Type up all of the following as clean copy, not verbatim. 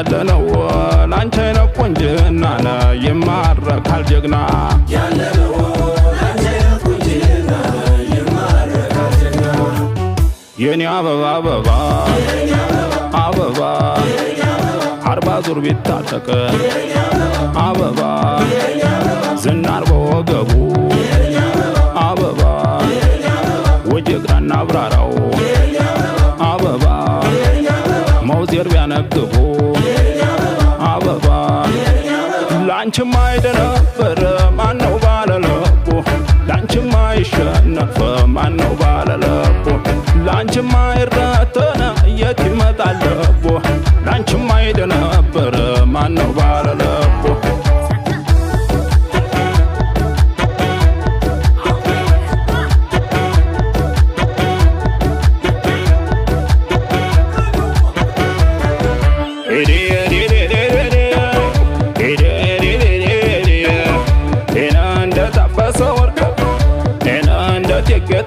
ያለነው ላንቺ አይነት ቁንጅና ይማረካል ጀግና ያለነው ላንቺ አይነት ቁንጅና ይማረካል ጀግና። የኔ አበባ አበባ አበባ 40 ዙር ቢታጠቅ አበባ ዝናር በወገቡ አበባ ወጀግራና አብራራው አበባ መውዜር ቢያነግቡ አበባ ላንቺማ አይደነብር ማነው ባለልቡ ላንቺማ አይሸነፍ ማነው ባለልቡ ላንቺማ አይረተነ የት ይመጣል ልቡ ላንቺማ አይደነብር ማነው ባለልቡ።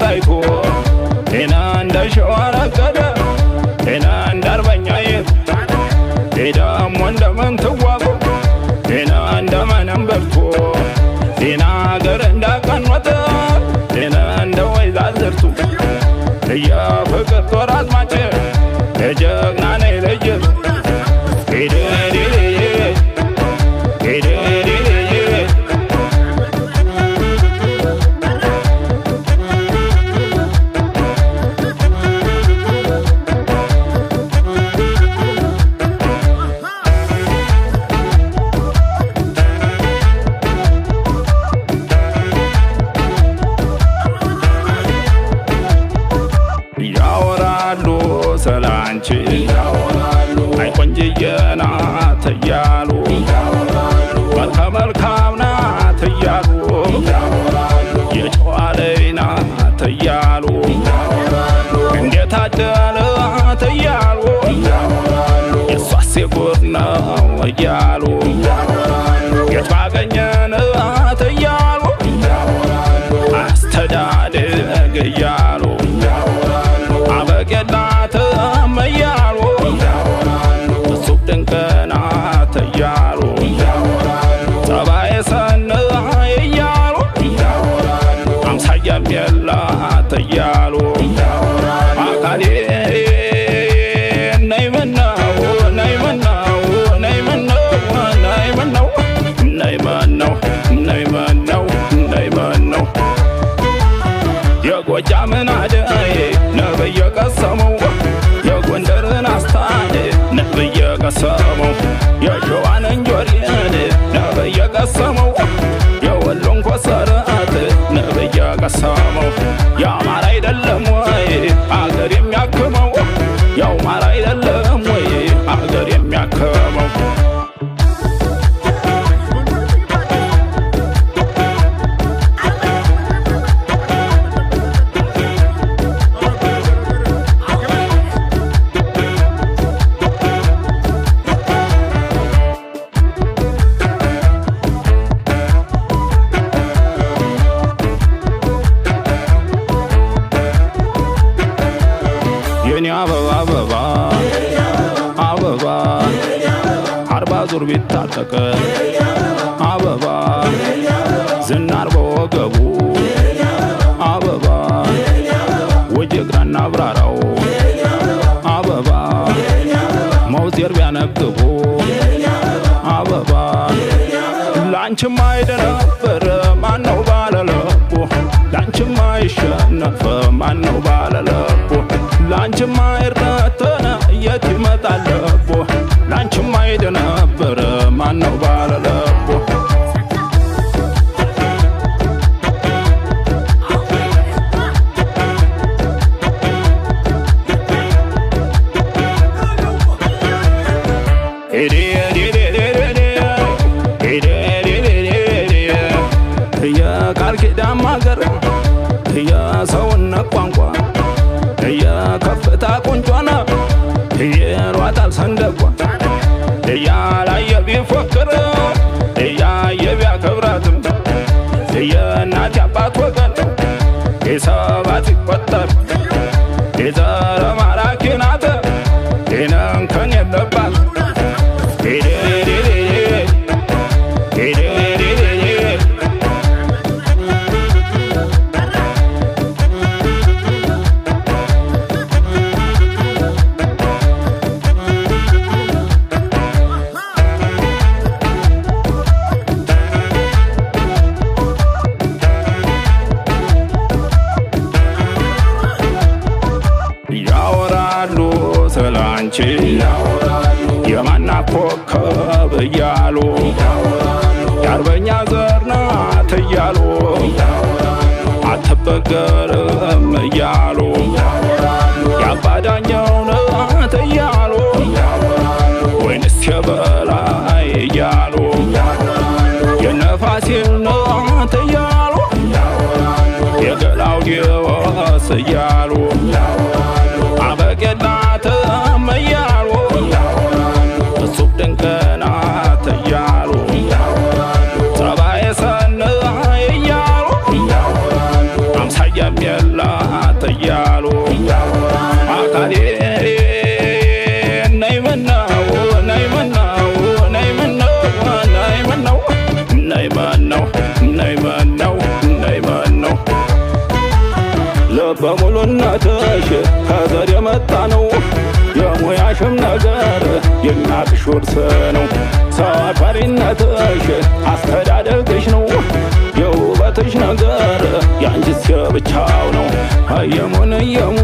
ጣይቱ ጤና እንደ ሸዋ ረገደ ጤና እንደ አርበኛዬ ደሞ እንደምን ትዋቡ ጤና እንደምንም በርቶ ጤና አገር እንዳቀኖተ ጤና እንደ ወይዛዝርቱ የፍቅር ጦር አዝማች የጀግና ነኝ ልጅ። ያወራሉ ስላንቺ ያወራሉ አይ ቆንጅዬ ናት እያሉ ያወራሉ መልከ መልካም ናት እያሉ ያወራሉ የጨዋ ልጅ ናት እያሉ ያወራሉ እንዴት አደላት እያሉ ያወራሉ የእሷስ የጉድ ነው እያሉ ያወራሉ የት ባገኘናት እያሉ ያወራሉ አስተዳደግ እያሉ ያወራሉ አበቄላትም እያሉ ያወራሉ እጹብ ድንቅ ናት እያሉ ያወራሉ ጸባየ ሰናይ እያሉ ያወራሉ አምሳያም የላት እያሉ ያወራሉ አካሌ ነይ ምነው ነይ ምነው ነይ ምነው ነይ ምነው ነይ ምነው ነይ ምነው ነይ ምነው የጎጃምን አደይ ነብየ ቀሰመው የጎንደርን አስታድ ነብየ ቀሰመው የሸዋን እንጆሪን ነብየ ቀሰመው የወሎን ኮሰረት ነብየ ቀሰመው የአማራ አይደለም ወይ አገር የሚያክመው የአማራ አይደለም ወይ አገር የሚያክመው። የኔ አበባ አበባ አበባ 40 ዙር ቢታጠቅ አበባ ዝናር በወገቡ አበባ ወጀግራና አብራራው አበባ መውዜር ቢያነግቡ አበባ ላንቺማ አይደነብር ማነው ባለልቡ ላንቺማ አይሸነፍ ማነው ባለልቡ ላንቺማ አይረተነ የት ይመጣል ልቡ ላንቺማ አይደነብር ማነው ባለልቡ። የቃል ኪዳን ማገር የሰውነት ቋንቋ የከፍታ ቁንጮና ይሏታል ሰንደቋ እያላየ ቢፎክር እያየ ቢያከብራትም የእናት አባት ወገን የሰባት ይቆጠር የዘረ ማራኪ ናት እንከን የለባት። ያወራሉ ስላንቺ፣ የማና ኮከብ እያሉ፣ የአርበኛ ዘር ናት እያሉ፣ አትበገርም እያሉ፣ የአባዳኛው ናት እያሉ፣ ወይንስ የበላይ እያሉ፣ የነፋሲል ናት እያሉ፣ የገላውዴዎስ እያሉ፣ አበቄላትም እያሉ፣ እጹብ ድንቅ ናት እያሉ፣ ጸባየ ሰናይ እያሉ፣ አምሳያም የላት እያሉ፣ አካሌ ነይ ምነው፣ ነይ ምነው፣ ነይ ምነው፣ ነይ ምነው፣ ነይ ምነው፣ ነይ ምነው፣ ነይ ምነው። ልበ ሙሉነትሽ ከዘር የመጣ ነው። የሙያሽም ነገር የእናትሽ ውርስ ነው። ሰው አክባሪነትሽ አስተዳደግሽ ነው። የውበትሽ ነገር የአንቺስ የብቻው ነው። እየሙን እየሙ